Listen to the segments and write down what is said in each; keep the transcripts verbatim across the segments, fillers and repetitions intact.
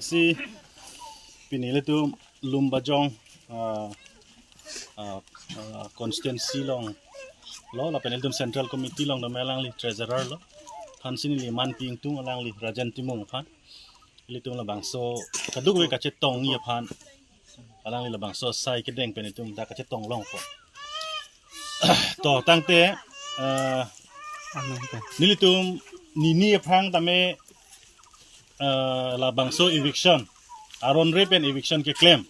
Si pini ilitum Lumbajong ah, ah, ah, constituency along lo, lapen ilitum central committee along tame alangli treasurer lo. Aphan si neli manpi ingtung alangli Rajen Timung aphan. Ilitum labangso kadokave kachetongji aphan alangli labangso asai kedeng pen itum dak kachetong longpo. To tangte ah, nelitum nini aphrang tame ah, labangso eviction, aron re pen eviction keklem,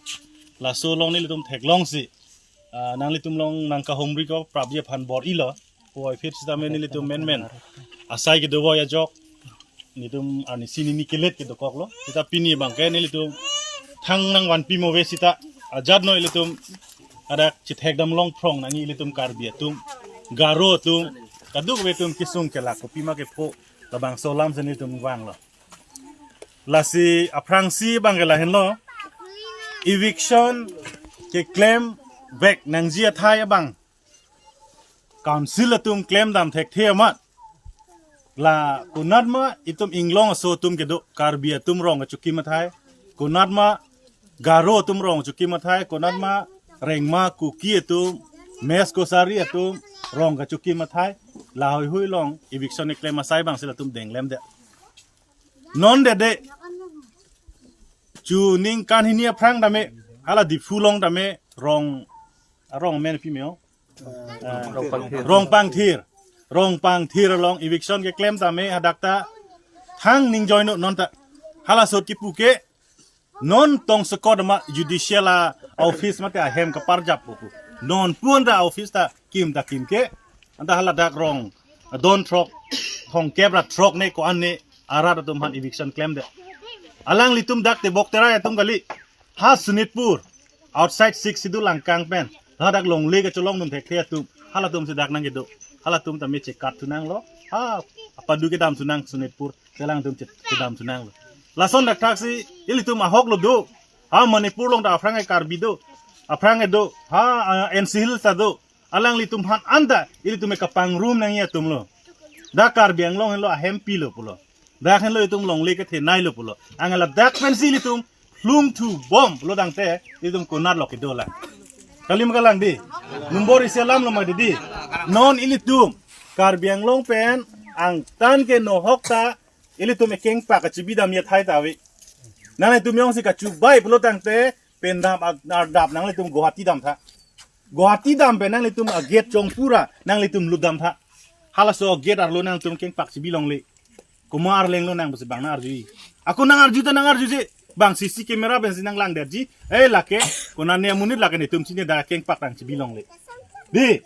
laso along nelitum theklongsi ah, nanglitum along nangkahumri ko prapji aphan bor-ilo. Puvoiphit sitame nelitum menmen asai kedo voi ajok nelitum arnisi nini kelet kedokoklo. Sita pini abangke nelitum thang nangvanpi move sita ajat no ilitum adak chethekdam longphrong nangji ilitum Karbi atum, Garo atum, kadokave atum kesung kelak kopima kepho labangso alam si nelitum vanglo. Lasi aphrangsi abangke lahenlo, eviction keklem vek nangji athai abang council atum klemdam thekthe amat, la konatma itum inglong aso atum kedo, Karbi atum rong kachokim athai, konatma Garo atum rong kachokim athai, konatma Rengma, Kuki atum, Mech Kachari atum rong kachokim athai, lahoihui along eviction keklem asai abangsi latum denglemdet. Non dede chu ningkan hini aphrang tame hala Diphu along tame rong, arong amen pi me-o? Rongpangthir. Rongpangthir. Rongpangthir along eviction keklem tame hadak ta thang ning join non ta. Hala asot kipu ke non tong sekot ma judicial a-office mate ahem kaparjap pu. Non pun ta office ta kim ta kim ke. Anta hala dak rong don throk, thomkep ra throk ne ko-an ne arat atum aphan eviction klemdet. Alanglitum dak Tebok Terai atum kali. Ha Sonitpur, outside Sixth Schedule angkang pen, ladak longle kacholongdun thekthe atum, halatum si dak nangkedo. Halatum tame chekat thu nanglo. Ha, apadu kedam thu nang Sonitpur, alangtum che-, kedam thu nanglo. Lason dak thaksi ilitum ahok lo do. Ha Manipur along ta aphrang ke Karbi do. Aphrang ke do. Ha ah, N C Hills ta do. Alanglitum aphan anta ilitum ke kapangrum nangji atum lo. Dak Karbi Anglong henlo ahem pilo pulo. Dak henlo itum longle kethenei lo pulo. Anke ladak pensi ilitum lungthu bom pulo tangte ilitum konat lo kedo lang. Kali ma kalang dei. Nombor isi alam lo ma dei. Non ilitum Karbi Anglong pen angtan ke nohok ta ilitum ekeng pak kachibidamji athai ta ave. Nanglitum jongsi kachubai pulo tangte pen dam ag-, ardap nanglitum Guwahati damtha. Guwahati dam pen nanglitum agate chongpura nanglitum lutdamtha. Halaso agate arlo nangtum kengpak chibi longle. Komat arleng lo nang pusi bang nang-arju. Ako nang-arju ta nang-arjuje. Bang C C camera pensi nanglangdetji. Eh lake, konane amonit lake netum si ne dak kengpak tang chibi longle. Dei.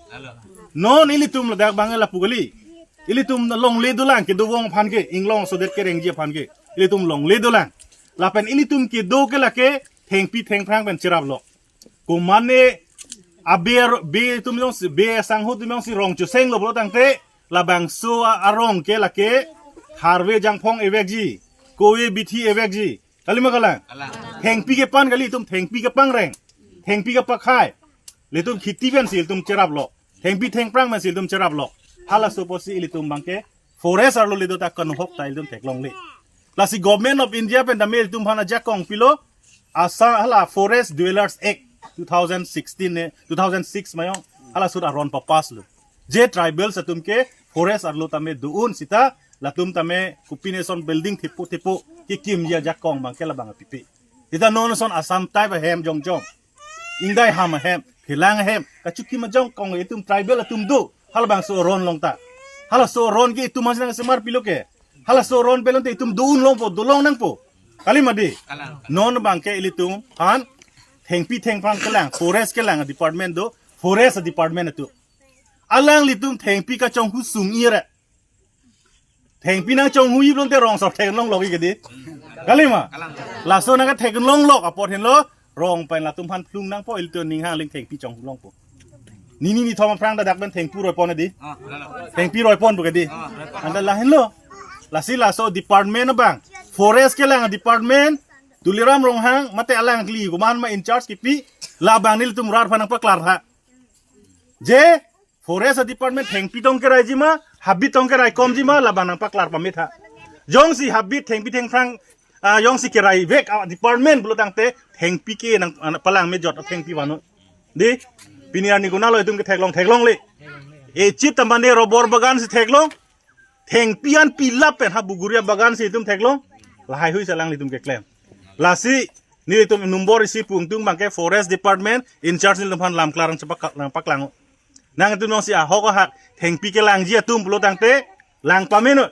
Non ilitum ladak bang lapu kali. Ilitum longle dolang kedo vong aphan ke, inglong sodet kerengji aphan ke. Ilitum longle dolang. Lapen ilitum kedo ke lake thengpi thengphrang pen cheraplo. Komatne abe ar-, be atum jongsi, be asangho atum jongsi rong chosenglo pulo tangte labangso a-, arong ke lake tharve jangphong evekji, kove bithi evekji. Kali ma kalang? Kalang. Thengpi kepan kali, itum thengpi kepangreng. Thengpi kepakhai. Ilitum kheti pensi ilitum cheraplo. Thengpi thengphrang pensi ilitum cheraplo. Halaso apotsi ilitum bangke forest arlo ledo ta kanohok ta ilitum theklongle. Lasi Government of India pen tame ilitum aphan ajakong pilo, asa hala Forest Dwellers Act two thousand sixteen ne, two thousand six ma-o, hala asut aron papass lo. Je tribals atum ke forest arlo tame do-un sita, latum tame kopine ason building thepo thepo kekimji ajakong bangke labang apipe. Sita non ason Assam type ahem jongjong, ingdai ham ahem, phelang ahem, kachukim ajakong itum tribal atum do. Halabangso aron along ta. Halaso aron ke itum mas nangsemar pilo ke. Halaso aron pelon te itum do-un longpo, dolong nangpo. Kali ma dei? Kalang. Non bangke ilitum aphan thengpi thengphrang kelang, forest kelang department do, forest department atum. Alanglitum thengpi kachonghu sung-i re. Thengpi nangchonghuji pulote rong sok thek longlok-i ke dei. Kali ma? Laso nangkethek longlok apot henlo rong pen latum aphan phlung nangpo, ilitum ning hangling thengpi chonghu longpo. Nini nithom aphrang ta dak pen thengpi roipon dei. Ah, lalo. Thengpi roiponpo ke dei. Ah, roipon. Anta lahenlo. Lasi laso department abang, forest kelang department, Tuliram Ronghang mate alangli komat ma in charge kipi, labang nelitum rat aphan nangpaklartha. Je forest department thengpi tong keraiji ma, habit tong keraikomji ma, labang nangpaklar pametha. Jongsi habit thengpi thengphrang Ayong si kerai vek a department pulo tangte thengpi ke nang, ah, palang mejot thengpi vano. Di, pini arni konatlo itum ketheklong, theklongle. E chit tamane rubber bagan si theklong. Thengpi an pilap pen ha buguria bagan si itum theklong. Lahaihui si alanglitum keklem. Lasi nelitum number isi pu ingtung abangke Forest Department in charge nelitum aphan lam klarang chepak lang paklang. Nangtum nong si ahok ahak thengpi kelangji atum pulo tangte lang pameno.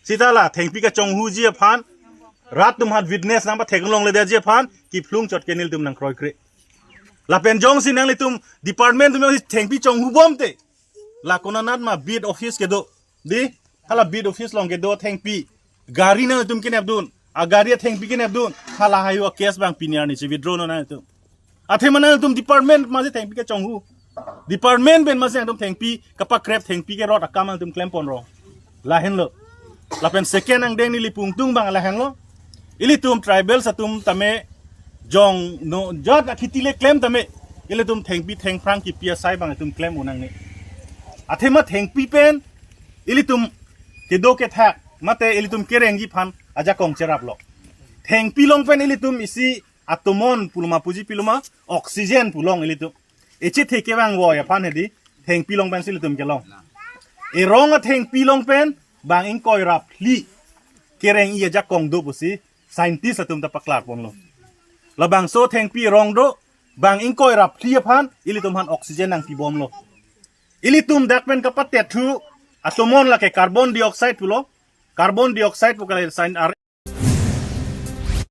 Sita la thengpi kachonghuji aphan, rat atum aphan witness nangpatheklongledetji aphan kiphlung chot ke nelitum nangkroikre. Lapen jongsi nanglitum department atum jongsi thengpi chonghubomte, la konanat ma beat office kedo. Di, hala beat office along kedo thengpi. Gari nangtum kenepdun. A gari athengpi kenepdun. Halahaihui a case abang pini arni si withdraw non nangtum. Athema nangtum department masi thengpi kachonghu. Department pen masi nangtum thengpi kapakrep, thengpi kerot akam nangtum klemponrong. Lahenlo. Lapen second angdeng neli pu ingtung abang lahenlo. Ilitum tribals atum tame jong no jat akhiti le klem tame. Ilitum thengpi thengphrang kipi asai abang itum klem unang ne. Athema thengpi pen ilitum kedo kethak mate ilitum kerengji aphan ajakong cheraplo. Thengpi along pen ilitum isi atomon puloma puji piloma oxygen pulong ilitum. Echethe kevang voi aphan hedi thengpi along pen si ilitum kelong. Erong athengpi along pen bang ingkoi ra phli kereng-i ajakong do pusi scientist atum ta paklarponlo. Labangso thengpi rong do bang ingkoi ra phli aphan ilitum aphan oxygen nangpibomlo. Ilitum dak pen kapatet thu atomon lake carbon dioxide pulo. Carbon dioxide pu kali sign ar